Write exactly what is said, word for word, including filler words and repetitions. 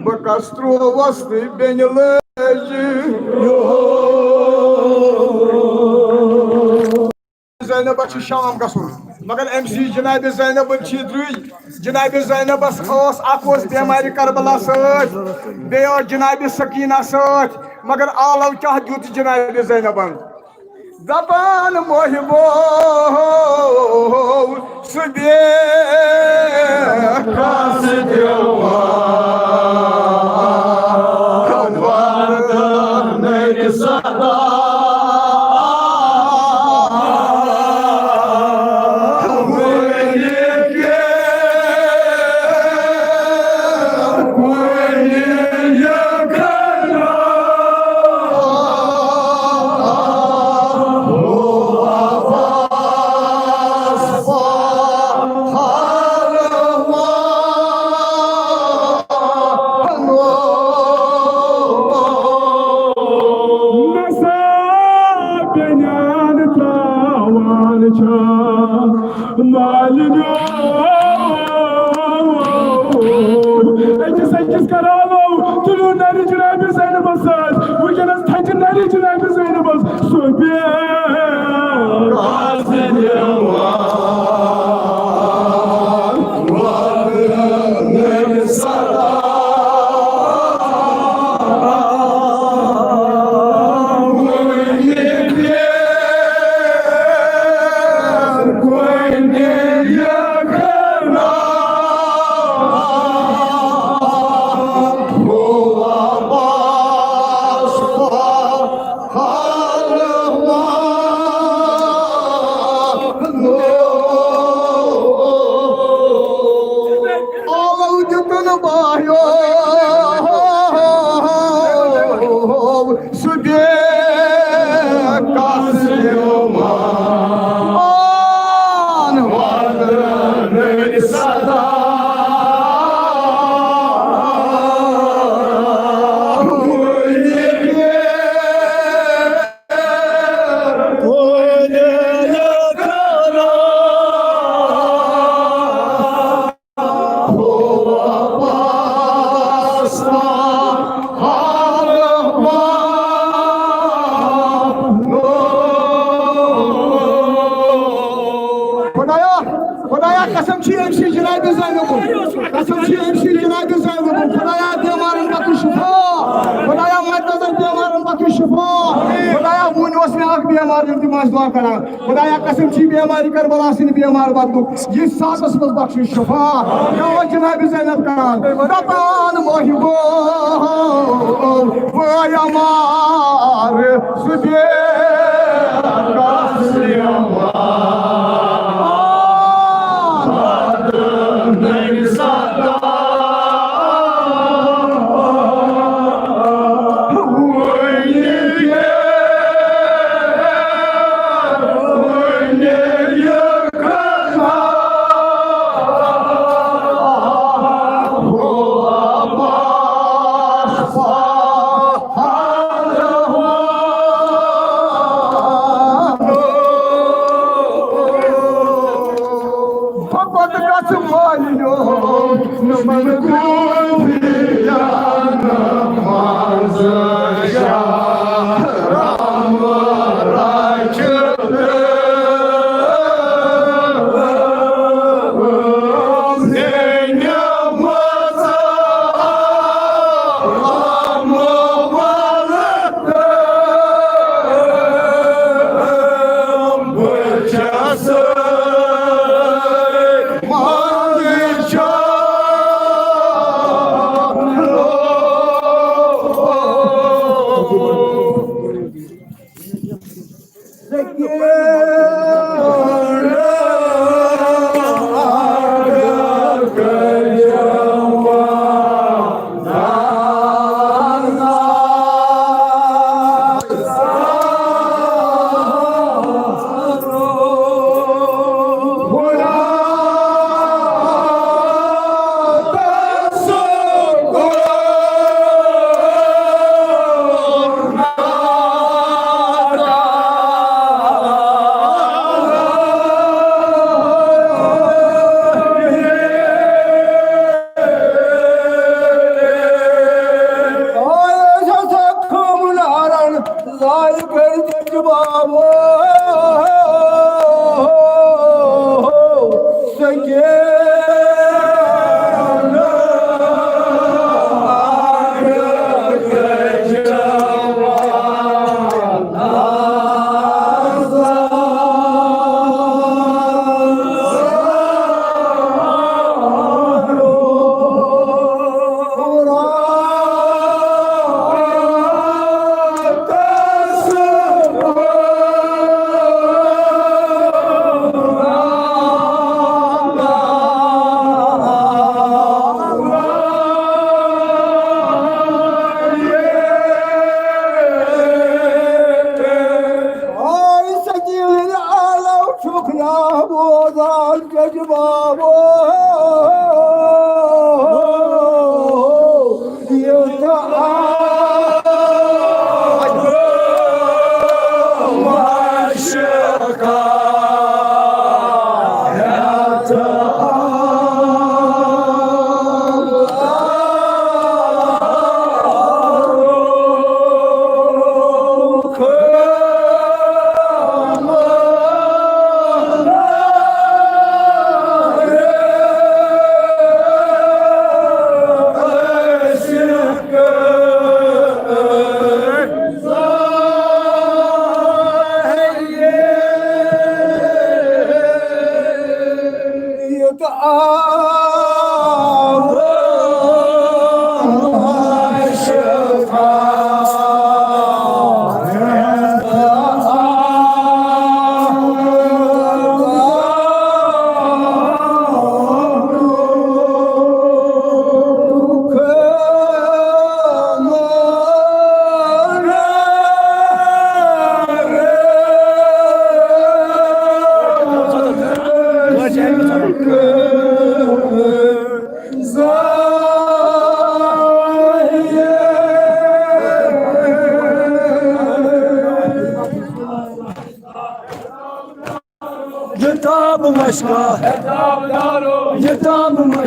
بہٕ کس ترٛووس تہٕ بیٚنہِ لٲج۔ زینبس چھُ شام گژھُن، مگر أمۍ سٕے جناب زینبن چھِ درٕے۔ جناب زینبس ٲس، اکھ اوس بیمارِ کربلا سۭتۍ، بیٚیہِ ٲس جناب سکینہ سۭتۍ، مگر آلو کیٛاہ دیُت جناب زینبن؟ دپان محبو سُہ بے کس دِوان وعدٕ نٔرۍ صدا۔ نسا بنیان تراوان چھا مالنیو۔ أکِس أکِس کرالو تُلِو نرِ جنابِ زینبس سۭتۍ۔ وٕنکیٚنس تھچہِ نرِ جنابِ زینبس سُہ بے آلو دیُتن بایو سُہ بے کس یومان وطنٕکۍ صدا۔ خدایا، خدایا، قسم چھی أمۍ سٕے جنابِ زینبُن۔ قسم چھی أمۍ سٕے جنابِ زینبُن۔ خدایا، بیمارن بخش شفا۔ خدایا، مدنظر بیمارن بخش شفا۔ خدایا، وُنہِ اوس مےٚ اکھ بیمار، ییٚمہِ تہِ منٛز دعا کران۔ خدایا قسم چھی بیمارِ کربلا سٕنٛدِ بیمار بدلُک یہِ ساتس منٛز بخشی شفا۔ کیٛاہ اوس جناب زینب کران؟ دپان محبو، وٲے امار سُہ بے کس یوان آے سجیٖل عالم چھُکھ نا بوزان کٔژِ بابو؟ یوٗتاہ آب مشکا یوٗتاہ آب مشکا، یوٗتاہ آب مشکا۔